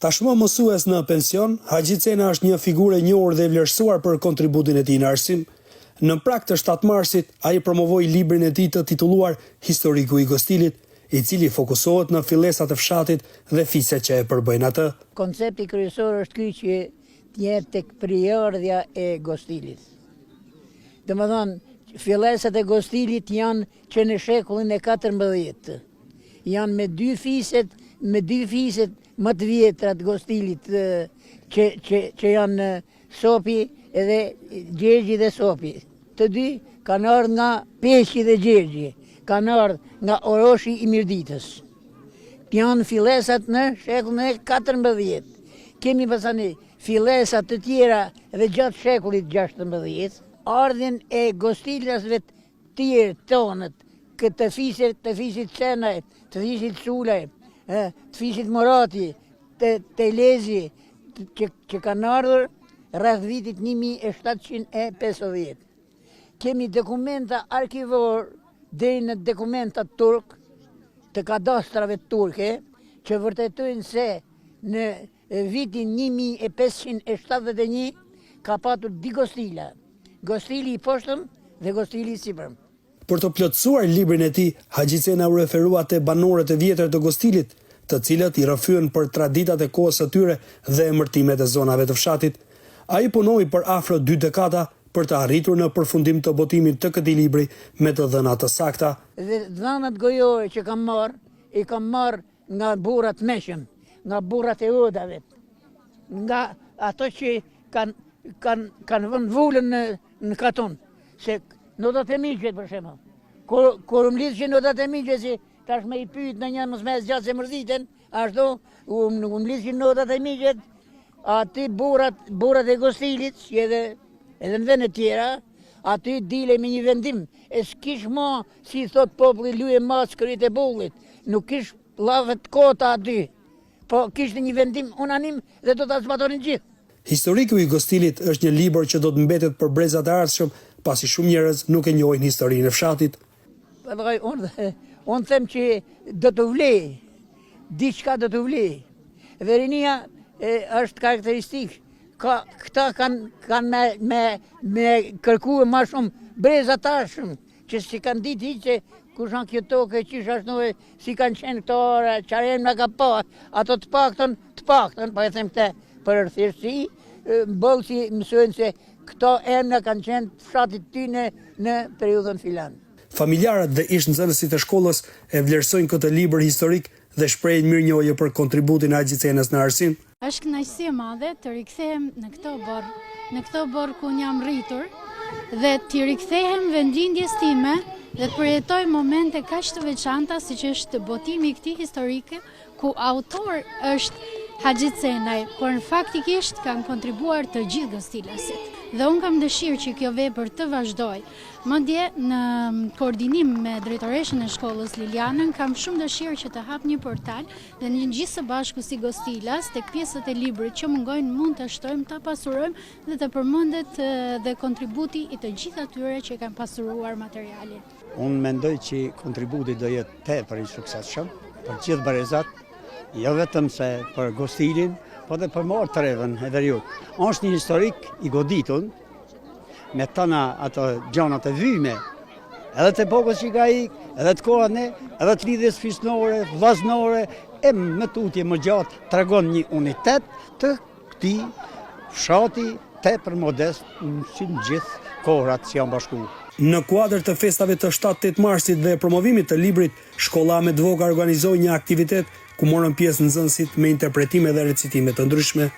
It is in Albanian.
Tashmë mësues në pension, Haxhi Cena është një figurë e njohur dhe e vlerësuar për kontributin e tij në arsim. Në prag të 7 marsit, ai promovoi librin e tij të titulluar Historiku i Gostilit, i cili fokusohet në fillesat e fshatit dhe fiset që e përbëjnë atë. Koncepti kryesor është ky që të jetë tek prejardhja e Gostilit. Domethënë, fillesat e Gostilit janë që në shekullin e 14. Janë me dy fiset, me dy fiset më të vjetra të Gostilit që, që, që janë Sopi edhe Gjergji dhe Sopi. Të dy kanë ardhur nga Peqi dhe Gjergji, kanë ardhur nga Oroshi i Mirditës. Janë fillesat në shekullin e 14. Kemi pasani fillesa të tjera dhe gjatë shekullit 16, ardhjen e gostilasve tjerë tonët, këtë fisit, të fisit Cenaj, të fisit Sulaj, të fisit Murati, të Telezi, që, që kanë ardhur rreth vitit 1750. Kemi dokumenta arkivor deri në dokumenta turk të kadastrave turke që vërtetojnë se në vitin 1571 ka patur dy gostila, gostili i poshtëm dhe gostili i sipërm. Për të plotësuar librin e tij, Haxhi Cena u referua te banorët e vjetër të Gostilit, të cilët i rrëfyen për traditat e kohës së tyre dhe emërtimet e zonave të fshatit. Ai punoi për afro dy dekada për të arritur në përfundim të botimit të këtij libri me të dhëna të sakta. Dhe dhënat gojore që kam marrë, i kam marrë nga burrat e mençëm, nga burrat e odave, nga ato që kanë kanë kanë vënë vulën në në katun, se në odat e mixhës për shembull. Kur kur u mblidhshin odat e mixhës, si tash me i pyet në një mos më zgjat se mërziten, ashtu u u mblidhshin në odat e mixhës, aty burrat burrat e Gostilit, si edhe edhe në vende tjera, aty dile me një vendim, e s'kish ma, si thot populli, luje macë kryet e bullit, nuk kish llafe të kota aty, po kishte një vendim unanim dhe do ta zbatonin gjithë. Historiku i Gostilit është një libër që do të mbetet për brezat e ardhshëm, pasi shumë njerëz nuk e njohin historinë e fshatit. Vallai unë unë them që do të vlej, diçka do të vlej. Dhe rinia e, është karakteristik. Ka, këta kanë kanë me me me kërkuar më shumë breza tashëm që s'i kanë ditë hiç se kush janë kjo tokë, qysh ashtu e si kanë qenë këto ora, çfarë emra ka pa, ato të paktën, të paktën, po e them këtë për thjeshtësi, boll si mësojnë se këto emra kanë qenë të fshatit tyne në periudhën filan. Familjarët dhe ish-nxënësit e shkollës e vlerësojnë këtë libër historik dhe shprehin mirënjohje për kontributin e Haxhi Cenës në arsim. Është kënaqësi e madhe të rikthehem në këtë oborr, në këtë oborr ku unë jam rritur dhe t'i rikthehem vendlindjes time dhe të përjetoj momente kaq të veçanta siç është botimi i këtij historike ku autor është Haxhi Cenaj, por në faktikisht kanë kontribuar të gjithë gostilasit. Dhe unë kam dëshirë që kjo vepër të vazhdojë. Madje në koordinim me drejtoreshën e shkollës Lilianën, kam shumë dëshirë që të hap një portal Dhe ne gjithë së bashku si Gostilas, tek pjesët e librit që mungojnë mund të shtojmë, ta pasurojmë dhe të përmendet dhe kontributi i të gjithë atyre që kanë pasuruar materialin. Unë mendoj që kontributi do jetë tepër i suksesshëm për gjithë brezat, jo vetëm se për Gostilin, po dhe për marë trevën e veriut. Është një historik i goditun, me tana ato gjanat e vyme, edhe të epokës që ka ik, edhe të kohët ne, edhe të lidhjes fisnore, vllaznore, e më tutje më gjatë tregon një unitet të këtij fshati tepër modest si në gjithë kohrat që janë bashku. Në kuadër të festave të 7-8 marsit dhe promovimit të librit, shkolla Ahmet Voka organizoi një aktivitet ku morën pjesë nxënësit me interpretime dhe recitime të ndryshme.